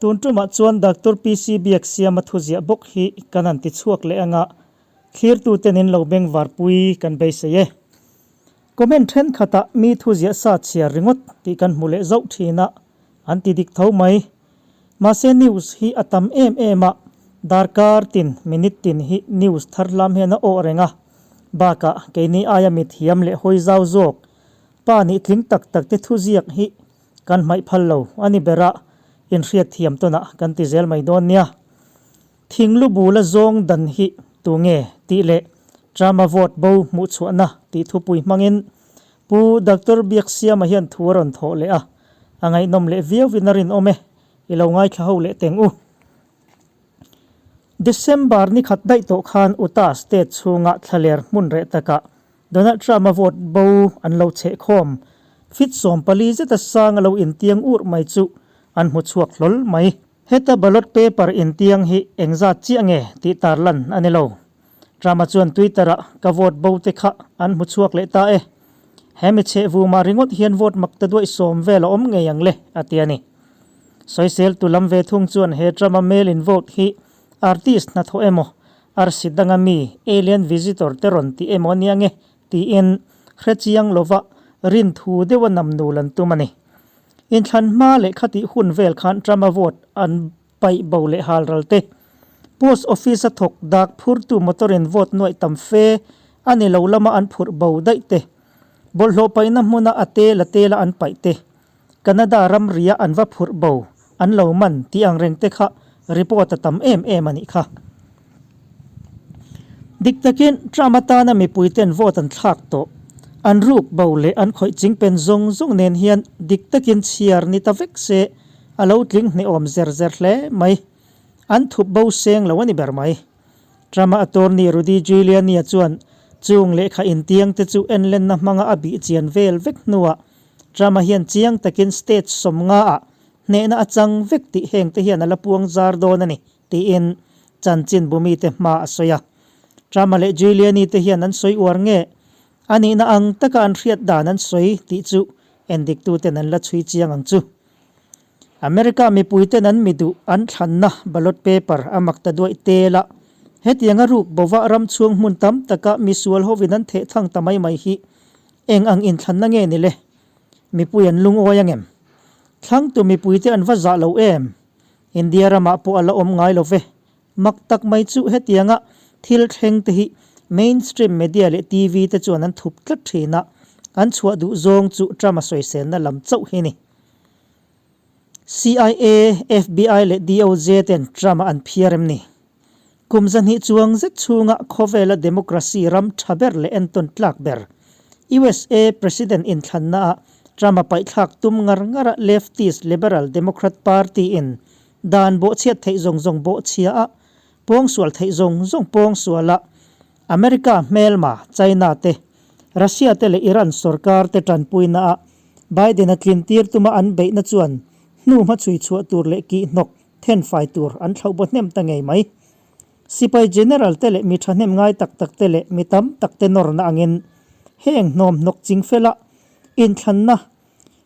Tun tumah chuan Doctor PC Biaksiama thuziah bawk hi kan han ti chhuak leh anga thlirtuten in lo bengvarpui kan beisei e. Comment thenkhatah mi thuziah sa chhiar ringawt tih kan hmu leh zauh thin a, an ti dik tho mai. Mahse news hi a tam em em a, darkar tin, minute tin hi news thar hlam hian a awh reng a. Bakah keini aia mithiam leh hawi zau zawk pa nih tling tak tak te thuziak hi kan hmaih phal lo a ni ber a, inhriat thiam tawnah kan ti zel mai dawn nia. Thinglu bula zawng dan hi tu nge tih leh Trump-a vote bo hmuh chhuahna tih thupui hmangin Pu Doctor Biaksiama hian thu a rawn thawh leh a, a ngaihnawm leh viauin a rinawm e, i lo ngaithla ho leh teng u. December ni khat daih tawh khan Utah state chhunga thlaler hmun reh takah Donald Trump-a vote bo an lo chhehkhawm. Fit 14 zeta sang a lo intiang ur mai chu an hmu chhuak hlawl mai. Heta ballot paper intiang hi engzat chiah nge tih tarlan a ni lo. Trump-a chuan Twitter-ah ka vote bo te kha an hmu chhuak leh ta e. He mi chheh vumah ringawt hian vote mak ta duaih sawm vel a awm ngei ang le, a ti a ni. Sawisel tu lam ve thung chuan he Trump-a mail-in vote hi artist hnathawh emaw Arsi danga mi alien visitor te rawn ti emaw ania nge tiin hre chiang lova rin thu deuha nam nul an tum a ni. Inthlan hma leh khatih hun vel khan Trump-a vote an paih bo leh hal ral te. Post office a thawk dak phurtu motor in vote nuaih tam fe a ni lo lama an phurh bo daih te. Bawlhhlawh paihna hmuna a tel a tela an paih te. Canada ramria an va phurh bo an lo man tih ang reng te kha report a tam em em a nih kha. Dik takin Trump atana mipui ten vote an thlak tawh. An ruk bo leh an khawih chingpen zawng zawng nen hian dik takin chhiar ni ta vek se a lo tling hnehawm zer zer hle mai. An thup bo seng lo a ni ber mai. Trump-a attorney Rudy Giuliani-a chuan chung lehkha intiang te chu enlenna hmanga a bih chian vel vek hnuah Trump-a hian chiang takin state 50 ah hnehna a chang vek tih heng te hian a la puang zar dawn a ni tiin chanchin bumite hma a sawi a. Trump-a leh Giuliani te hian an sawi uar nge a nihna ang taka an hriat dan an sawi tih chu endiktuten an la chhui chiang ang chu. America mipuiten an mi duh an thlanna ballot paper a mak ta duaih tel a, hetianga ruk bova ram chhung hmun tam taka misual hovin an theh thang ta mai mai hi eng ang inthlanna nge ni le? Mipui an lungawi angem? Thlangtu mipuite an va zah lo em? India ramah pawh a la awm ngai lo ve. Mak tak mai chu hetianga thil thleng te hi mainstream media leh TV te chuan an thup tlat thin a, an chhuah duh zawng chu Trump-a sawiselna lam chauh hi ni. CIA, FBI leh DOJ ten Trump-a an phiar em ni? Kum 200 chuang zet chhunga khawvela democracy ram tha ber leh entawn tlak ber USA President inthlannaah Trump-a paihthlak tum ngar ngara leftist liberal Democrat Party-in dan bawhchhiat theih zawng zawng bawhchhia a, pawngsual theih zawng zawng pawngsual a, America hmelma China te, Russia te leh Iran sorkar te tanpuina a Biden-a tlintir tuma an beihna chuan hnu hmachhui chhuah tur leh kihhnawk thenfai tur an thlauh baw hnem ta ngei mai. Sipai General te leh mi thahnem ngai tak tak te leh mi tam tak te nawrna angin heng hnawmhnawk chingfela inthlanna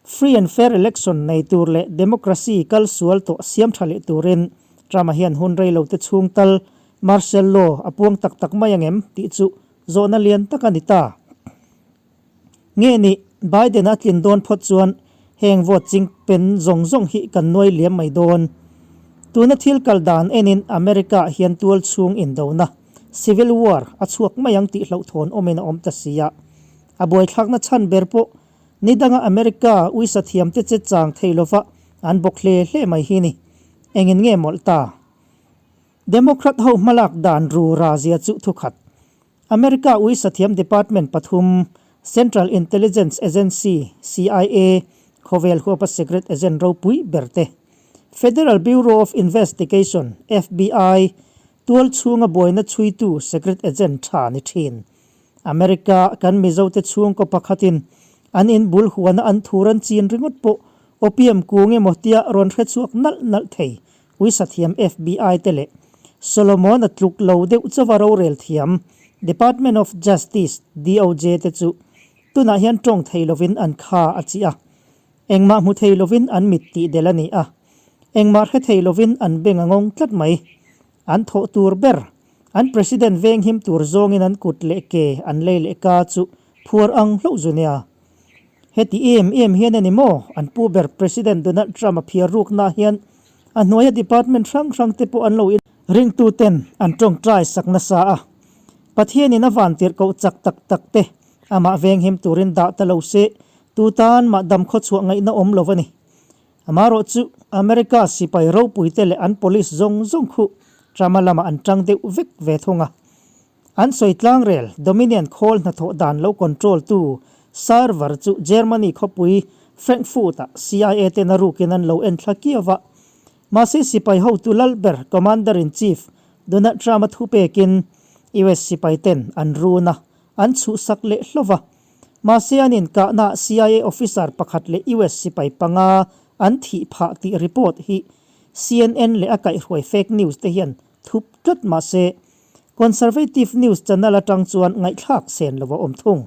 Free and fair election nei tur leh democracy kal sual tawh siam tha leh turin Trump-a hian hun rei lo te chhung tal martial law a puang tak tak mai angem tih chu zawhna lian tak a ni ta. Nge ni, Biden-a a tlin dawn phawt chuan heng vote ching pen zawng zawng hi kan nuai liam mai dawn. Tuna thil kal dan enin America-ah hian tual chhung indona, civil war, a chhuak mai ang tih hlauhthawn awmin a awm ta si a. A buaithlakna chhan ber pawh Ni danga America uisa thiamte che chang thei lova an bawk hle hle mai hi ni. Engin nge mawlh ta? Democrat ho hmalak dan ru ra zia chu thukhat. America uisa thiam department pathum, Central Intelligence Agency, CIA, khawvel huapa secret agent ropui ber te, Federal Bureau of Investigation, FBI, tual chhunga buaina chhuitu secret agent tha ni thin. America kan Mizote chhungkaw pakhatin an in bul huana an thur an chin ringawt pawh opium kung emaw tia rawn hre chhuak nalh nalh thei uisathiam FBI te leh Solomon-a tluk lo deuh chauva rorel thiam Department of Justice, DOJ, te chu tunah hian tawng thei lovin an kha a chi a, engmah hmu thei lovin an mit tih del a ni a. Engmah hre thei lovin an beng a ngawng tlat mai. An thawh tur ber, an President venghim tur zawngin an kut leh ke an lei leh ka chu phuar ang hlauh zu nia. Heti em em hian a ni maw? An pu ber President Donald Trump a phiar ruknaah hian a hnuaia department hrang hrang te pawh an lo Ringtuten an tawngtai sak nasa a, Pathianin a vantirhkoh chak tak tak te amah venghim turin dah ta lo se, tu tan mah dam khawchhuah ngaihna awm lo a ni. Amaherawh chu America sipai ropuite leh an police zawng zawng khu Trump-a lamah an tang deuh vek ve thung a. An sawi tlangrel Dominion khawl hnathawh dan lo control tu server chu Germany khawpui Frankfurt-ah CIA ten a rukin an lo en thla kiau a. Mahse sipai hotu lal ber Commander-in-Chief Donald Trump-a thupekin US sipai ten an run a, an chhuhsak leh hlauh va. Mahse an inkahnaah CIA officer pakhat leh US sipai panga an thih phah tih report hi CNN leh a kaihhruai fake news te hian thup tlat mahse conservative news channel atang chuan ngaihthlak sen lo a awm thung.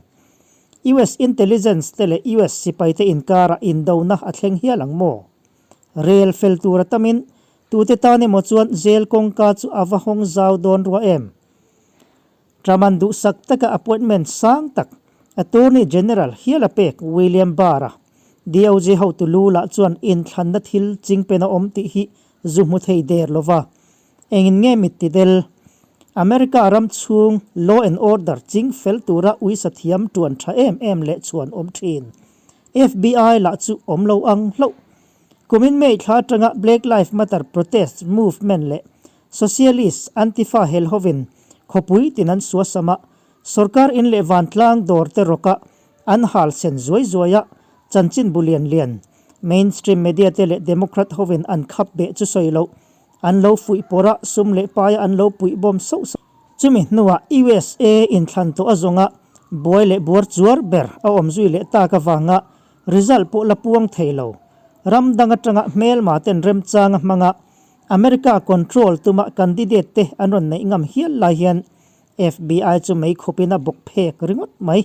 US intelligence te leh US sipai te inkarah indona a thleng hial ang maw? Rel fel tur a tamin tute tan emaw chuan jail kawngka chu a va hawng zau dawn rua em? Truman duhsak taka appointment sang tak Attorney General hial a pek William Barr-a DOJ hotu lu lah chuan inthlanna thil chingpen a awm tih hi zu hmu thei der lo va. Engin nge mit ti del? America ram chhung law and order ching fel tura uisa thiam tuan tha em em leh chhuan awm thin. FBI lah chu awm lo ang hlauh. Kumin May thla atanga Black Life Matter protest movement leh Socialist Antifa hel hovin khawpui tin an suasam a, sorkar in leh vantlang dawr te rawka an hal sen zuai zuai a, chanchin bu lian lian, mainstream media te leh Democrat hovin an khap beh chu sawi loh, an lo fuih pawrh a, sum leh paia an lo puih bawm sauh sauh. Chumi hnuah USA inthlan tawh a zawnga buai leh buar chuar ber a awm zui leh tak avanga result pawh la puang thei lo. Ram dang atanga hmelma ten remchanga hmanga America control tuma candidate te an rawn neih ngam hial lai hian FBI chu mei khawpin a bawk phek ringawt mai.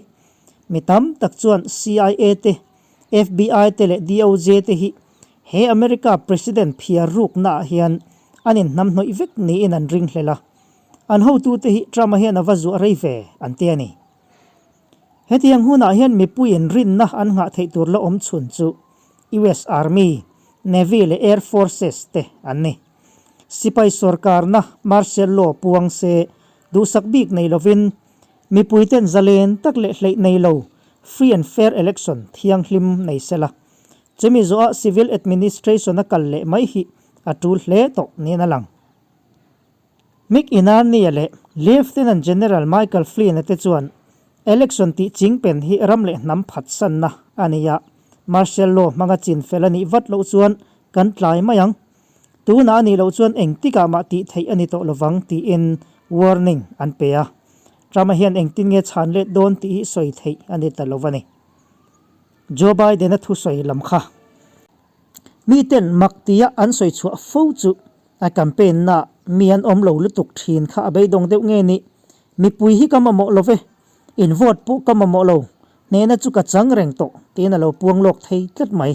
Mi tam tak chuan CIA te, FBI te leh DOJ te hi he America President phiar rukna ah hian an inhnamhnawih vek niin an ringhlel a. An hotute hi Trump-a hian a va zuah rei ve an ti a ni. Hetiang hunah hian mipuiin rinna an nghah theih tur la awm chhun chu US Army, Navy leh Air Forces te an ni. Sipai sorkarna martial law puang se duhsak bik nei lovin mipuiten zalen tak leh hleih nei lo free and fair election thianghlim nei sela. Chumi zawhah civil administration a kal leh mai hi a tul hle tawh niin a lang. Mick Inarnia leh Lieutenant General Michael Flynn-a te chuan election tih chingpen hi ram leh hnam phatsanna a ni a, martial law hmanga chin fel a nih vat loh chuan kan tlai mai ang. Tunah a nih loh chuan engtikah mah tih theih a ni tawh lovang tiin warning an pe a. Trump-a hian engtin nge chhan let dawn tih hi sawi theih a ni ta lo a ni. Joe Biden-a thusawi lam kha miten mak tia an sawi chhuah fo chu A campaign na mi an awm lo lutuk thin kha a beidawng deuh nge ni? Mipui hi ka mamawh lo ve, in vote pawh ka mamawh lo, hnehna chu ka chang reng tawh tiin a lo puang lawk thei tlat mai.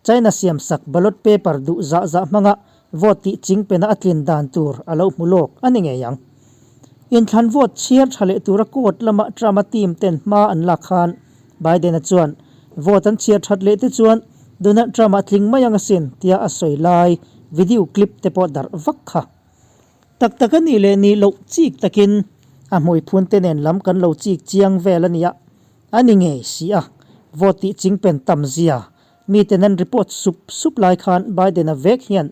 China siam sak ballot paper duh zah zah hmanga vote tih chingpena a tlin dan tur a lo hmu lawk a ni ngei ang. Inthlan vote chhiar tha leh tura court lama Trump-a team ten hma an lak khan Biden-a chuan vote an chhiar that leh te chuan Donald Trump-a tling mai ang asin tia a sawi lai video clip te pawh darh vak kha. Tak tak a nih leh nih loh chik takin a hmui phun te nen lam kan lo chik chiang vel a nia, a ni ngei si a, vote tih chingpen tam zia miten an report sup sup lai khan Biden-a vek hian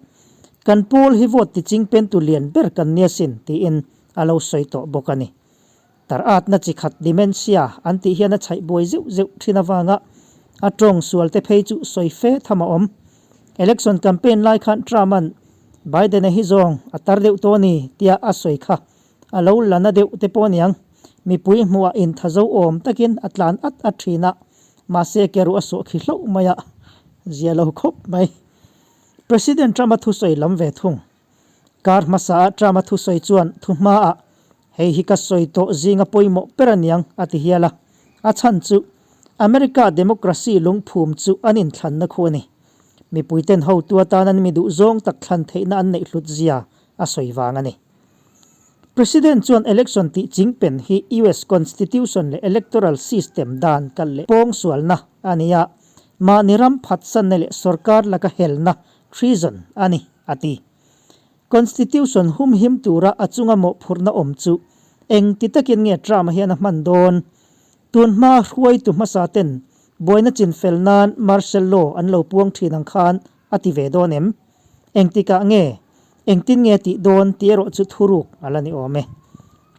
kan pawl hi vote ti chingpen tu lian ber kan nia sin tiin a lo sawi tawh bawk a ni. Tar atna chi khat dementia an tih hian a chhaih buai zeuh zeuh thin avanga a tawng sual te phei chu sawi fe tham a awm. Election campaign lai khan Trump-a'n Biden-a hi zawng a tar deuh tawh a ni tia a sawi kha a lo la na deuh te pawh aniang. Mipui hmuhah inthazo awm takin a tlan at at thin a, mahse keruh a sawh khi hlauh mai a, zia lo khawp mai. President Trump-a thusawi lam ve thung. Kar hmasaah Trump-a thusawi chuan thu hmaah, Hei hi ka sawi tawh zinga pawimawh ber aniang, a ti hial a. A chhan chu, America democracy lungphum chu an inthlanna khu a ni. Mipuiten hotu atan an mi duh zawng tak thlan theihna an neih hlut zia a sawi vang a ni. President chuan election tih chingpen hi US Constitution leh electoral system dan kalh leh pawngsualna a ni a, mahni ram phatsanna leh sorkar laka helna, treason, a ni, a ti. Constitution humhim tura a chunga mawhphurhna awm chu eng ti takin nge Trump-a hian a hman dawn? Tun hma hruaitu hmasa ten buaina chinfel nan martial law an lo puang thin ang khan a ti ve dawn em? Engtikah nge? Engtin nge a tih dawn tih erawh chu thuruk a la ni awm e.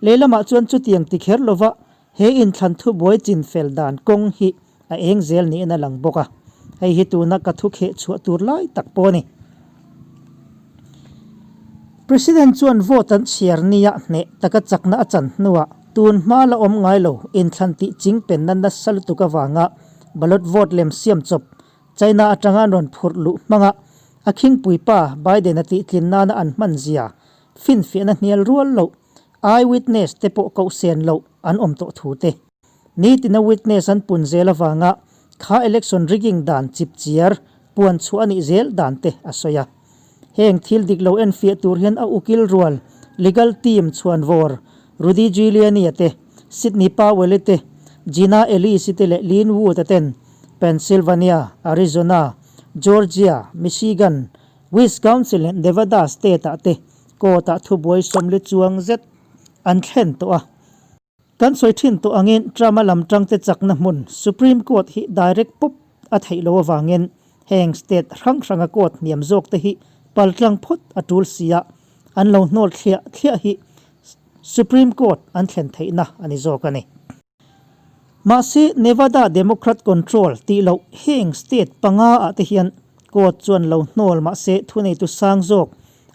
Lehlamah chuan chutiang ti kher lova he inthlan thubuai chinfel dan kawng hi a eng zel niin a lang bawk a, hei hi tuna ka thu kheh chhuah tur lai tak pawh a ni. President chuan vote an chhiar nia hneh taka chakna a chan hnuah tun hma la awm ngai lo inthlan tih chingpenna nasa lutuk avanga ballot vote lem siam chawp China atanga an rawn phurh luh hmanga a khingpui pa Biden-a tihtlin nana an hman zia finfiahna hnial rual loh eyewitness te pawh koh sen loh an awm tawh thu te. Nitina witness an pun zel avanga kha election rigging dan chipchiar puan chhuah a nih zel dan te a sawi a. Heng thil dik lo enfiah tur hian a ukil rual legal team chhuanvawr Rudy Giuliani-a te, Sidney Powell-i te, Gina Ellis-i te leh Lin Wood-a ten Pennsylvania, Arizona, Georgia, Michigan, Wisconsin leh Nevada state-ah te court-ah thubuai sawmli chuang zet an thlen tawh a. Kan sawi thin tawh angin Trump-a lam tangte chakna hmun Supreme Court hi direct pawp a theih loh avangin heng state hrang hranga court hniam zawk te hi paltlang phawt a tul si a, an lo hnawl thliah thliah hi Supreme Court an thlen theihna a ni zawk a ni. Mahse, Nevada Democrat control tih loh heng state panga ah te hian court chuan lo hnawl mahse thuneitu sang zawk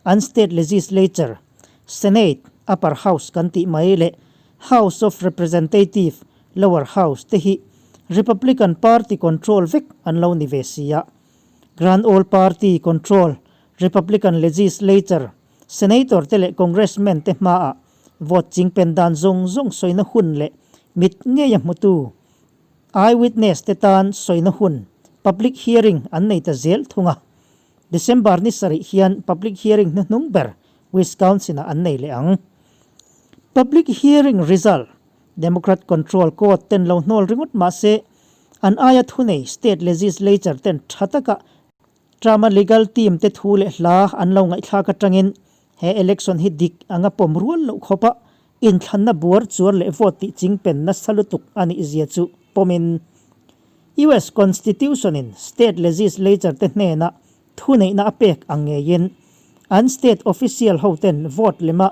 an state legislature Senate, upper house kan tih mai leh House of Representative, lower house, te hi Republican Party control vek an lo ni ve si a. Grand Old Party control Republican legislature, Senator te leh Congressman te hmaah vote chingpen dan zawng zawng sawina hun leh mit ngeia hmutu eyewitness te tan sawina hun, public hearing, an nei ta zel thung a. December ni sarih hian public hearing hnuhnung ber Wisconsin-ah an nei leh ang. Public hearing result, Democrat control court ten lo hnawl ringawt mah se, an aia thunei state legislature ten tha taka Trump-a legal team te thu leh hla an lo ngaihthlak atangin he election hi dik anga pawm rual loh khawpa inthlanna buar chuar leh vote tih chingpen nasa lutuk a nih zia chu pawmin US Constitution-in state legislature te hnena thuneihna a pek ang ngeiin an state official hoten vote lema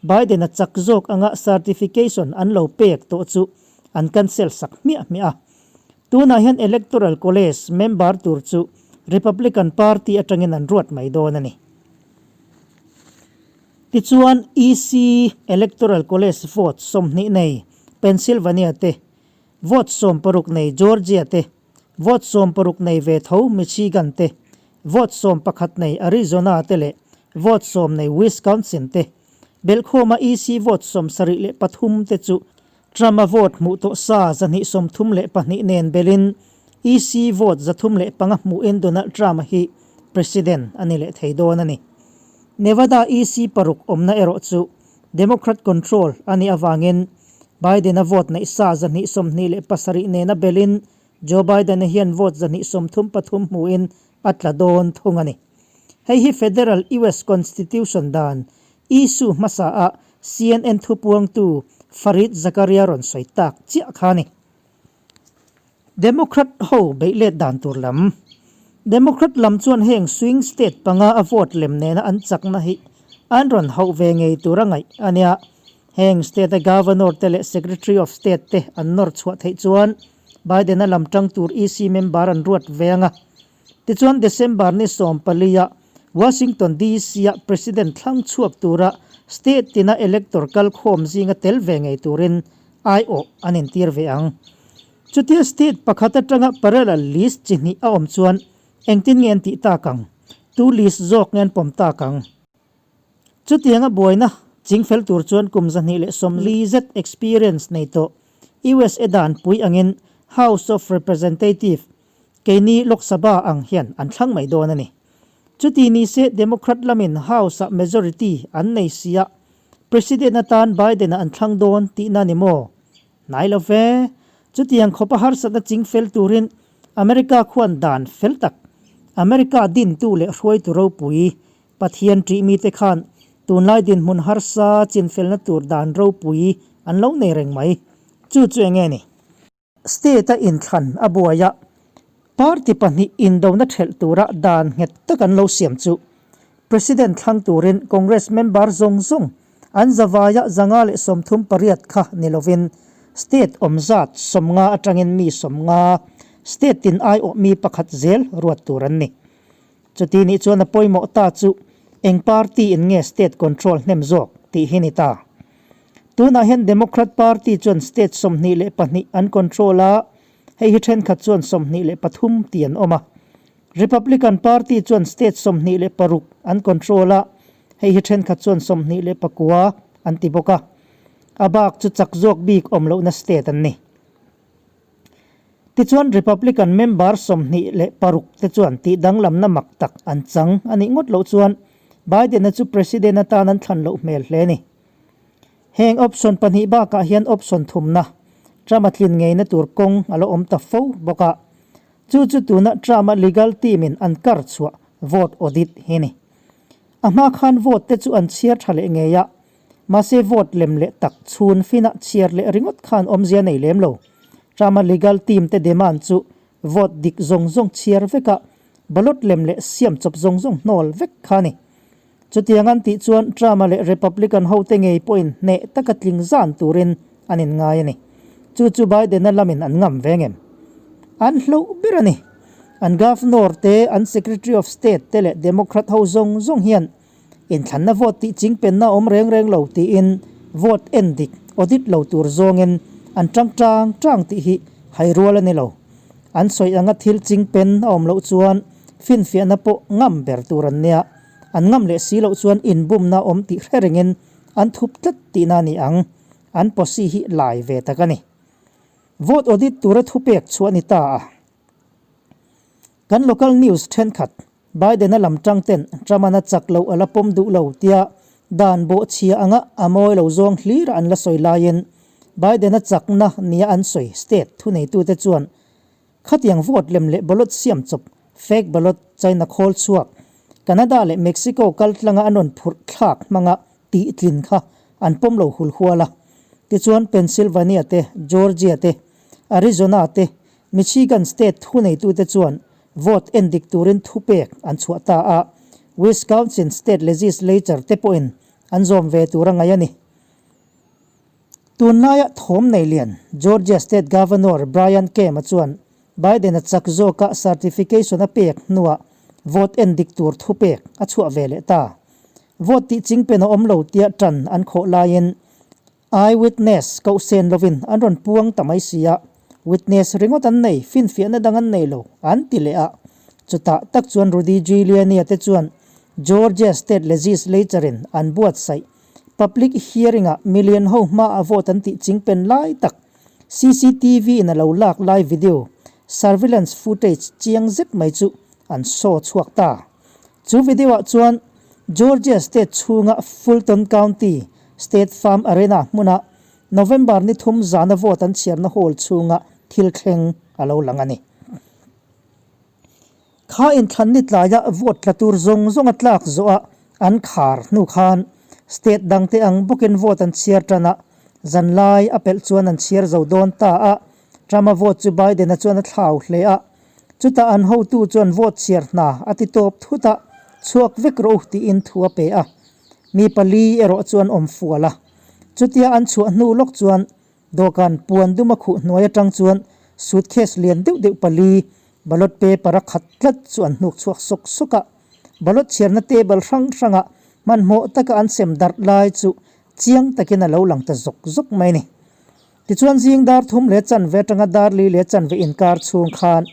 Biden-a chak zawk anga certification an lo pek tawh chu an cancel sak hmiah hmiah a. Tunah hian Electoral College member tur chu Republican Party atangin an ruat mai dawn a ni. Tichuan, EC Electoral College vote 20 nei Pennsylvania te Vote 16 nei Georgia te, vote 16 nei ve tho Michigan te, vote 11 nei Arizona te leh vote 10 nei Wisconsin te. Belhkhawma EC vote 73 te chu Trump-a vote hmuh tawh sa 232 nen belhin EC vote 305 hmuhin Donald Trump-a hi President a ni leh thei dawn a ni. Nevada EC paruk awmna erawh chu Democrat control a nih avangin Biden-a vote neih sa 227 nena belhin Joe Biden-a hian vote 233 hmuhin a tla dawn thung a ni. Hei hi federal US Constitution dan issue hmasa ah CNN thupuangtu Fareed Zakaria rawn sawi tak chiah kha a ni. Democrat ho beih let dan tur lam. Democrat lam chuan heng swing state panga a vote lem nena an chakna hi an rawn hauh ve ngei tur a ngaih a nia. Heng state a governor te leh secretary of state te an nawr chhuah theih chuan Biden-a lam tang tur EC member an ruat ve ang a. Tichuan December ni 14 ah Washington DC ah President thlang chhuak tura state tina elector kalkhawm zinga tel ve ngei turin aiawh an intir ve ang. Chutia state pakhat atanga parallel list chi hnih a awm chuan engtin nge an tih tak ang? Tu list zawk nge an pawm tak ang? Chutianga buaina chingfel tur chuan kum 240 zet experience nei tawh USA danpui angin House of Representative. Keini Lok Sabha ang hian an thlang mai dawn a ni. Chuti ni se Democrat lamin House-ah majority an nei sia, President atan Biden-a an thlang dawn tihna ni maw? Hnai lo ve. Chutiang khawpa harsatna ching fel turin America khuan dan fel tak, America dintu leh hruaitu ropui, Pathian ṭih mite khan tunlai dinhmun harsa chinfelna tur dan ropui an lo nei reng mai. Chu chu enge ni? State-a inthlan a buai a, party pahnih indona ṭhelh tura dan nghet tak an lo siam chu President thlang turin Congress member zawng zawng an zavaia 138 kha ni lovin state awm zat 50 atangin mi 50, state tin aiawh mi pakhat zel ruat tur an ni. Chuti nih chuan a pawimawh ta chu eng party in nge state control hnem zawk tih hi ni ta. Tunah hian Democrat party chuan state 22 an control a, hei hi thenkhat chuan 23 tih an awm a. Republican party chuan state 26 an control a, hei hi thenkhat chuan 29 an ti bawk a. A bak chu chak zawk bik awm lohna state an ni. Tichuan Republican member 26 te chuan tih danglamna mak tak an chang a nih ngawt loh chuan Biden-a chu President atan an thlan loh hmel hle a ni. Heng option pahnih bakah hian option thumna, Trump-a tlin ngeina tur kawng a la awm ta fo bawk a. Chu chu tuna Trump-a legal team-in an kar chhuah vote audit hi a ni. A hma khan vote te chu an chhiar tha leh ngei a, Mahse vote lem leh tak chhun finah chhiar leh ringawt khan awmzia nei lem lo. Trump-a legal team te demand chu vote dik zawng zawng chhiar vek a, ballot lem leh siam chawp zawng zawng hnawl vek kha a ni. Chutiang an tih chuan Trump-a leh Republican hote ngei pawhin hneh taka tling zan turin an inngai a ni. Chu chu Biden-a lamin an ngam ve ngem. An hloh ber a ni. An Governor te, an Secretary of State te leh Democrat ho zawng zawng hian Inthlanna vote tih chingpenna awm reng reng lo tiin vote en dik, audit lo tur zawngin an tang tang tang tih hi hai rual a ni lo. An sawi anga thil chingpen a awm loh chuan finfiahna pawh ngam ber tur an nia. An ngam leh si loh chuan inbumna awm tih hre rengin an thup tlat tihna a ni ang. An posi hi lai ve tak a ni. Vote audit tura thupek chhuah a ni ta a. Kan local news thenkhat Biden-a lam tang ten Trump-an a chak loh a la pawm duh lo tia dan bawhchhia anga a mawi lo zawng hlir an la sawi laiin Biden-a chakna nia an sawi state thuneitute chuan khatiang vote lem leh ballot siam chawp, fake ballot, China khawl chhuak, Canada leh Mexico kaltlanga an rawn phurh thlak hmanga tih tlin kha an pawm lo hul hual a. Tichuan Pennsylvania te, Georgia te, Arizona te, Michigan state thuneitute chuan Vote en dik turin thupek an chhuah ta a, Wisconsin state legislature te pawhin an zawm ve tur a ngaih a ni. Tunlaia thawm nei lian Georgia state governor Brian Kemp-a chuan Biden-a chak zawka certification a pek hnuah vote en dik tur thupek a chhuah ve leh ta. Vote tih chingpen a awm lo tia tan an khawh laiin Eye witness koh sen lovin an rawn puang ta mai si a, witness ringawt an nei, finfiahna dang an nei lo, an ti leh a. Chutah tak chuan Rudy Giuliani-a te chuan Georgia State Legislature-in an buatsaih public hearing-ah million ho hmaah vote an tih chingpen lai tak CCTV-in a lo lak lai video surveillance footage chiang zet mai chu an saw chhuak ta. Chu video-ah chuan Georgia state chhunga Fulton County State Farm Arena hmuna November ni thum zana vote an chhiarna hall chhunga thil thleng a lo lang a ni. Kha inthlan ni tlaia vote tla tur zawng zawnga tlak zawha an khar hnu khan state dangte ang bawkin vote an chhiar tan a, zanlai a pelh chuan an chhiar zo dawn ta a, Trump-a vote chu Biden-a chuan a thlau hle a, Chutah an hotu chuan vote chhiar hna a ti tawp thut a, chhuak vek rawh u tiin thu a pe a. Mi pali erawh chuan awm fual a. Chutia an chhuah hnu lawk chuan dawhkan puan dum a khuh hnuai atang chuan suitcase lian deuh deuh pali ballot paper a khat tlat chu an hnuk chhuak sawk sawk a. Ballot chhiarna table hrang hranga hmanhmawh taka an sem darh lai chu chiang takin a lo lang ta zawk zawk mai a ni. Tichuan zing dar thum leh chanve atanga dar li leh chanve inkar chhung khan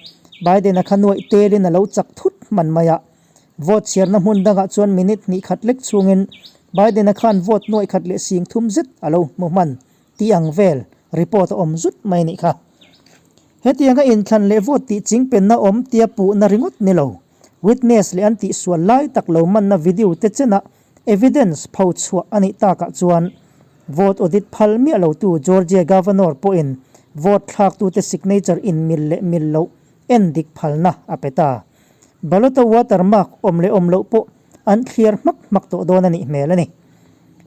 Biden-a kha nuaih telin a lo chak thut hman mai a. Vote chhiarna hmun dangah chuan minute hnih khat lek chhungin Biden-a khan vote nuaih khat leh sing thum zet a lo hmu hman tih ang vel report a awm zut mai a nih kha. Hetianga inthlan leh vote tih chingpenna awm tia puhna ringawt ni lo, witness leh an tihsual lai tak lo manna video te chenah evidence pho chhuah a nih takah chuan vote audit phal miah lotu Georgia Governor pawhin vote thlaktute signature inmil leh mil loh en dik phalna a pe ta. Ballot-a watermark awm leh awm loh pawh an thliar hmak hmak tawh dawn a nih hmel a ni.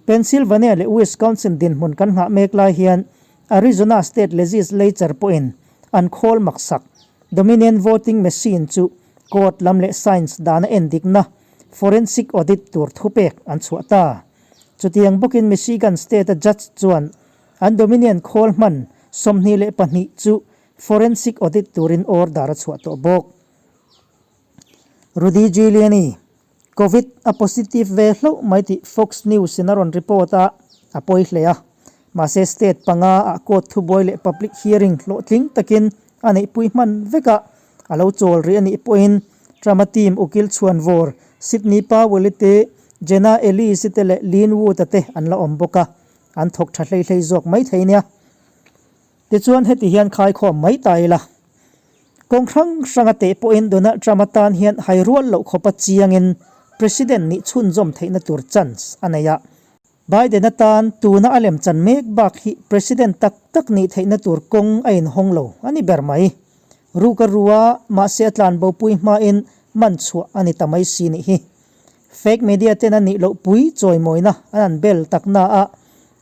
Pennsylvania leh Wisconsin dinhmun kan nghah mek lai hian Arizona State Legislature pawhin an khawl maksak Dominion Voting Machine chu court lam leh science dana endikna forensic audit tur thupek an chhuah ta. Chutiang bawkin Michigan State-a judge chuan an Dominion khawl hman 22 chu forensic audit turin order a chhuah tawh bawk. Rudy Giuliani, Covid a positive ve hlauh mai tih Fox News in a rawn report a, a pawi hle a. Mahse state panga ah court thubuai leh public hearing hlawhtling takin a neihpui hman vek a, a lo chawl rih a nih pawhin Trump-a team ukil chhuanvawr Sidney Powell-i te, Jenna Ellis-i te leh Lin Wood-a te an la awm bawk a, an thawk tha hlei hlei zawk mai thei nia. Tichuan heti hian khaikhawm mai ta ila. Kawng hrang hranga teh pawhin Donald Trump atan hian hai rual loh khawpa chiangin President nih chhunzawm theihna tur chance a nei a. Biden atan tuna a lemchan mek bak hi President tak tak nih theihna tur kawng a inhawng lo a ni ber mai. Ruk a ru a, mahse a tlanbopui hmain man chhuah a ni ta mai si nih hi. Fake media ten a nih loh pui chawimawina an an bel tak na a,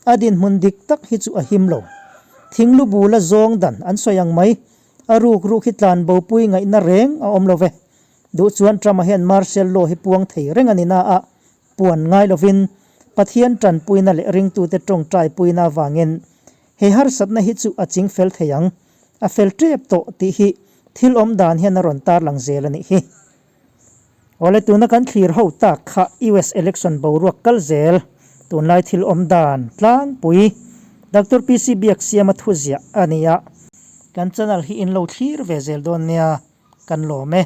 a dinhmun dik tak hi chu a him lo. Thinglu bula zawng dan an sawi ang mai, a ruk ruk hi tlan bopui ngaihna reng a awm lo ve. Duh chuan Trump-a hian martial law hi puang thei reng a ni na a, puan ngai lovin Pathian tanpuina leh ringtute tawngtai puina avangin he harsatna hi chu a ching fel thei ang, a fel tep tawh tih hi thil awm dan hian a rawn tarlang zel a nih hi. Awle tuna kan thlir ho tak kha US election boruak kal zel, tunlai thil awm dan tlangpui Doctor PC Biaksiama thuziah a ni a. Kan channel hi in lo thlir ve zel dawn nia, kan lawm e.